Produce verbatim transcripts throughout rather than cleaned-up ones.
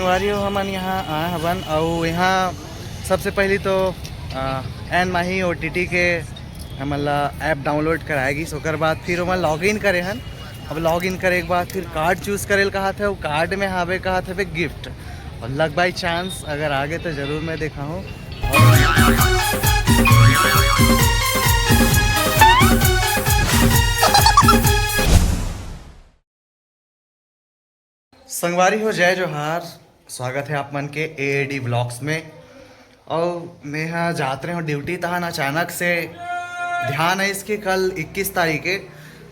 संगवारी हो, हमन यहाँ आए हवन, अउ यहाँ सबसे पहली तो आ, एन माही ओ टी टी के हमन ला ऐप डाउनलोड कराएगी। ओकर बाद फिर ओमन लॉग इन करे हन। अब लॉग इन करे के बाद फिर कार्ड चूज करे ल कहा थे, कार्ड में हावे कहा थे गिफ्ट। और लक बाई चांस अगर आगे तो जरूर मैं देखा हूँ। संगवारी हो, जय जोहार। स्वागत है आप मन के ए ए डी व्लॉग्स में। और मैं हा जात रहे हूँ ड्यूटी, तहन अचानक से ध्यान है इसके कल इक्कीस तारीख है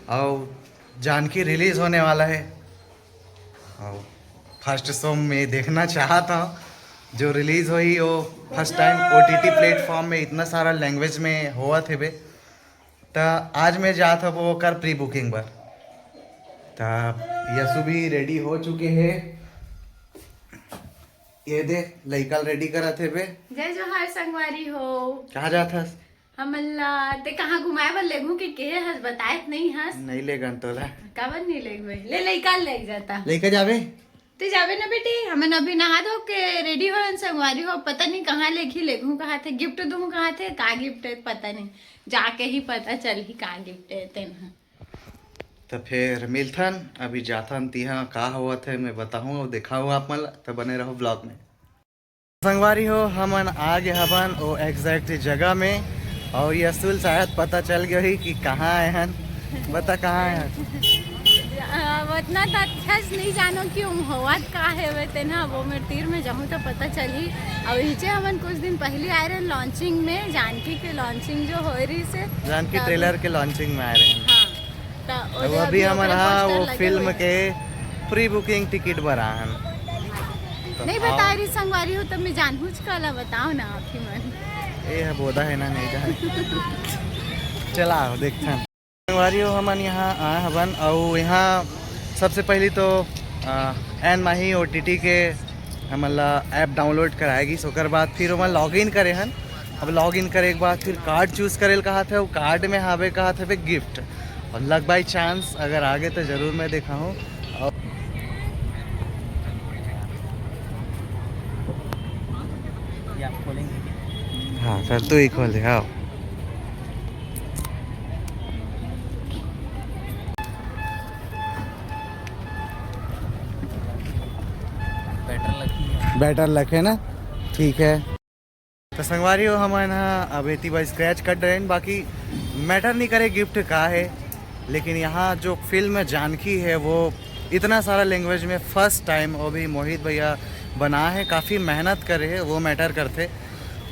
और जानकी रिलीज होने वाला है। और फर्स्ट शो में देखना चाहता हूँ जो रिलीज हुई, वो first time O T T platform में इतना सारा लैंग्वेज में होवत हेबे। त आज मैं जात हूँ ओकर प्री बुकिंग बर। त यसु भी रेडी हो चुके हैं। ये दे, लइका रेडी करत हेबे। जय जोहार संगवारी हो। कहाँ जात हस? हमन ला ते कहाँ घुमाए बर लेगहूँ कि केहे हस, बताए त नहीं हस। नहीं लेगन तोला। काबर नहीं लेगबे? ले लइका ले जाता। लइका जाबे? ते जाबे ना बेटी, हमन अभी नहा धो के रेडी होयन संगवारी हो, पता नहीं कहाँ लेगही, लेगहूँ कहा थे, गिफ्ट दूँ कहा थे, का गिफ्ट है पता नहीं, जाके ही पता चलही का गिफ्ट है तेन ह। त फिर मिलथन, अभी जाथन तिहा का होवत है मैं बताहूँ और देखाहूँ आप मन ला, त बने रहो ब्लॉग में। संगवारी हो, हमन आ गे हवन ओ एग्जैक्ट जगह में, और यसुल शायद पता चल गया ही कि कहाँ आए हन। बता कहाँ आए हन? अब उतना तथ्य नहीं जानो कि हम होवत का है वे तेना, वो मेरे तीर में जाहूँ तो पता चलही। और इचे हमन कुछ दिन पहले आए रहे लॉन्चिंग में, जानकी के लॉन्चिंग जो हो रही से जानकी तब ट्रेलर के लॉन्चिंग में आए रहे हैं। हाँ, तो अब ओदे अभी अभी हमन ओकरे हाँ पोस्टर वो लगे फिल्म हुए हैं। के प्री बुकिंग टिकट बर आए हन। तो नहीं आओ। बताए रही संगवारी हो, तो मैं जानहूँ च काला बताओ ना आप ही मन। ए ह बोदा है ना, नहीं जाने। चला आओ, देखथन। संगवारी हो, हमन यहाँ आए हवन, अउ यहाँ सबसे पहली तो आ, एन माही ओ टी टी के हमन ला ऐप डाउनलोड कराएगी, ओकर बाद फिर ओमन लॉग इन करे हन। अब लॉग इन करे के बाद फिर कार्ड चूज करे ल कहा थे, कार्ड में हावे कहा थे गिफ्ट। और लक बाई चांस अगर आगे तो जरूर मैं देखा हूँ। और ये आप खोलेंगे क्या? हाँ सर, तू ही खोल दे। हाँ, बैटर लगी है। बैटर लगे ना, ठीक है। तो संगवारी हो, हमन ह अब एती बर स्क्रैच कट रहे हैं, बाकी मैटर नहीं करे गिफ्ट का है, लेकिन यहाँ जो फिल्म जानकी है वो इतना सारा लैंग्वेज में फर्स्ट टाइम, वो भी मोहित भैया बना है, काफ़ी मेहनत करे है, वो मैटर करते।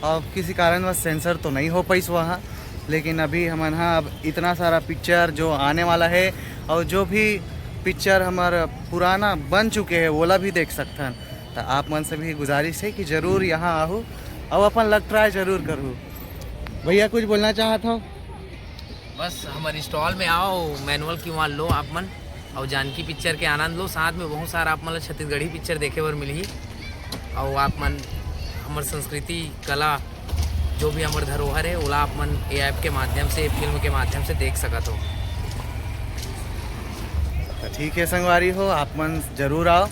और किसी कारणवश सेंसर तो नहीं हो पाइस वहाँ, लेकिन अभी हमन ह अब इतना सारा पिक्चर जो आने वाला है और जो भी पिक्चर हमार पुराना बन चुके हैं, वोला भी देख सकथन। तो आप मन से भी गुजारिश है कि जरूर यहाँ आहू और अपन लक ट्राई जरूर करू। भैया कुछ बोलना चाहत हो? बस हमारे स्टॉल में आओ, मैनुअल की वहाँ लो आप मन, और जानकी पिक्चर के आनंद लो। साथ में बहुत सारा आप मन ला छत्तीसगढ़ी पिक्चर देखे बर मिलही, और आप मन हमर संस्कृति, कला, जो भी हमर धरोहर है, ओला आप मन ए ऐप के माध्यम से, फिल्म के माध्यम से देख सकत हो। तो ठीक है संगवारी हो, आप मन जरूर आओ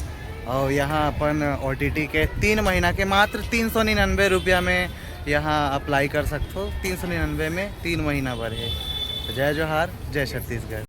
और यहाँ अपन ओ टी टी के तीन महीना के मात्र तीन सौ निन्यानवे रुपया में यहाँ अप्लाई कर सकते हो। तीन सौ निन्यानवे में तीन महीना भर है। तो जय जोहार, जय छत्तीसगढ़।